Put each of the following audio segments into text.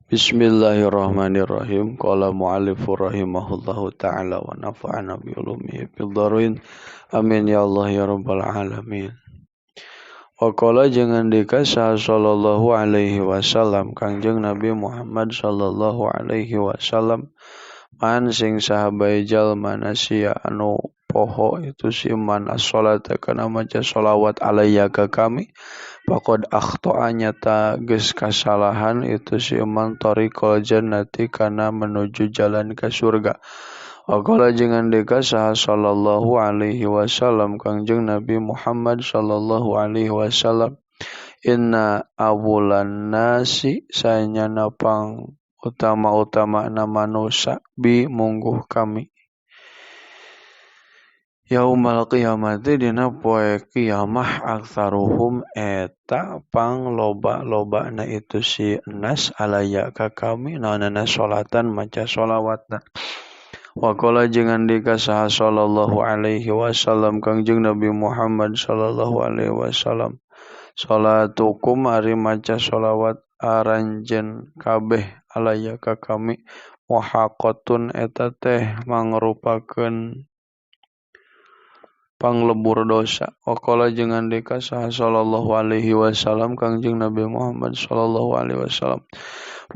Bismillahirrahmanirrahim. Qala mu'allifu rahimahullahu ta'ala wa nafa'ana bi ulumihi fid dharain. Amin ya Allah ya rabbal alamin. Wa qala jeung ngendika saha sallallahu alaihi wasallam Kangjeng Nabi Muhammad sallallahu alaihi wasallam, man sing sahabae jalma nasiya anu poho itu si man as-salata kana maca sholawat alayya ka kami, faqad akhta'a nyata geus kasalahan itu si man tariqal jannati kana menuju jalan ka surga. Wa qala jeung ngendika saha sallallahu alaihi wasallam Kangjeng Nabi Muhammad sallallahu alaihi wasallam, inna awulan nasi sanyana pang utama-utamana manusa bi mungguh kami yaumal qiyamati dina poe qiyamah aktsaruhum eta pang loba-lobana itu si nas alaya ka kami naonana salatan maca sholawatna. Wa qala jeung ngendika saha sallallahu alaihi wasallam Kangjeng Nabi Muhammad sallallahu alaihi wasallam, salatukum ari maca sholawat aranjeun kabeh alaya ka kami muhaqqatun eta teh mangrupakeun panglebur dosa. Wa qala jeung ngendika saha sallallahu alaihi wasallam Kangjeng Nabi Muhammad sallallahu alaihi wasallam,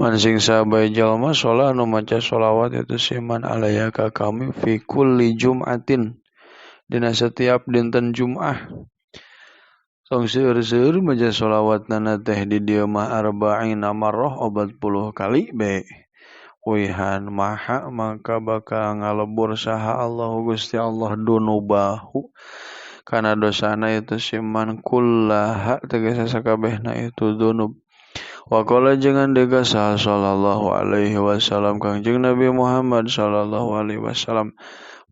man sing sahabae jalma sholat anu maca sholawat itu si man alaya ka kami fi kulli jum'atin dina setiap dinten Jum'ah. Tong seueur-seueur maca sholawat nana teh di dieu mah arba'ina marrah 40 kali be. Wihan maha maka bakal ngalebur saha Allah Gusti Allah dunubahu kana dosana itu siman kullaha tegese sakabehna itu dunub. Wa qala jeung ngendika saha sallallahu alaihi wasallam Kangjeng Nabi Muhammad sallallahu alaihi wasallam,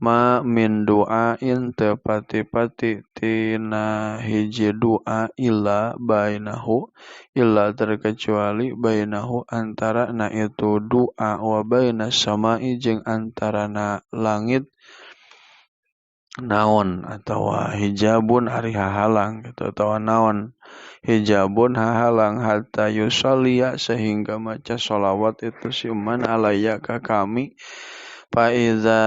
ma min du'ain teu pati-pati tina hiji doa illa bainahu illa terkecuali bainahu antara na itu doa wa bainas sama'i jeung antara na langit naon atawa hijabun ari hahalang gitu atawa naon hijabun hahalang hatta yusalliya sehingga maca sholawat itu si man alaya ka kami. Fa iza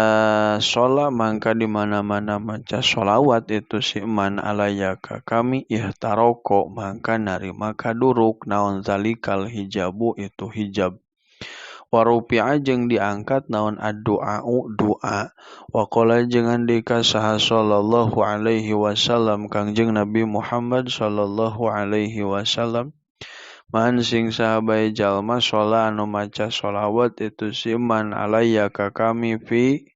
shola mangka di mana-mana maca sholawat itu si man alaya ka kami ihtaroko mangka narima kaduruk naon zalikal hijabu itu hijab. Warupi'a jeung diangkat naon addu'a'u du'a. Wa qala jeung ngendika saha sallallahu alaihi wasallam Kangjeng Nabi Muhammad sallallahu alaihi wasallam, man sing sahabae jalma sholat anu maca sholawat itu si man alaya ka kami fi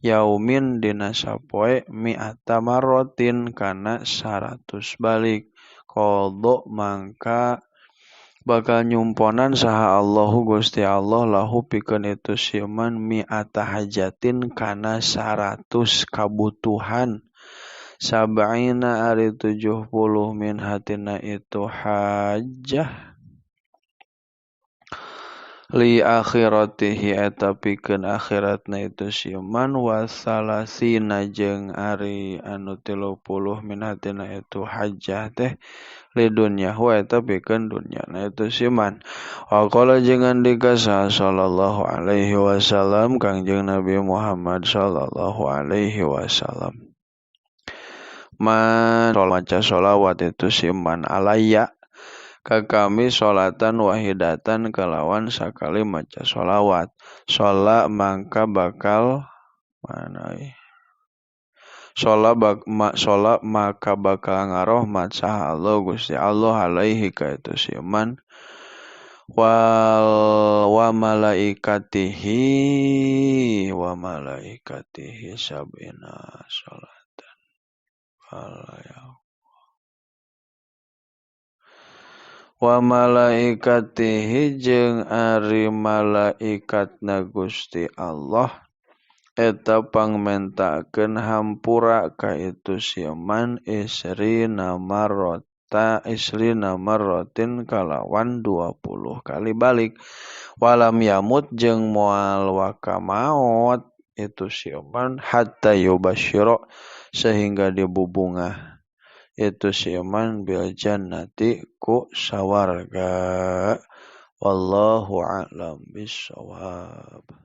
yaumin dina sapoe mi'ata marrotin kana 100 balik qadha mangka bakal nyumponan saha Allahu Gusti Allah lahu pikeun itu si man mi'ata hajatin kana 100 kabutuhan sab'ina ari 70 min hatina itu hajah li akhiratihi eta pikeun akhiratna itu si man wa salasina jeung ari anu 30 min hatina itu hajah teh li dunya wa eta pikeun dunyana itu si man. Wa qala jeung ngendika saha sallallahu alaihi wasallam Kangjeng Nabi Muhammad sallallahu alaihi wasallam, man maca sholawat itu si man alaya ka kami sholatan wahidatan kalawan sakali maca sholawat sholat mangka bakal mana sholat maka bakal ngarohmat saha Allah Gusti Allah alaihi ka itu si man wal wa malaikatihi sab'ina sholatan wa malaikatihi jeung ari malaikatna Gusti Allah eta pangmentakeun hampura ka itu si man isrina marrotin kalawan 20 kali balik walam yamut jeung moal waka maot itu si man hatta yubasyira sehingga dibubungah itu si man bil jannati ku sawarga. Wallahu a'lam bissawab.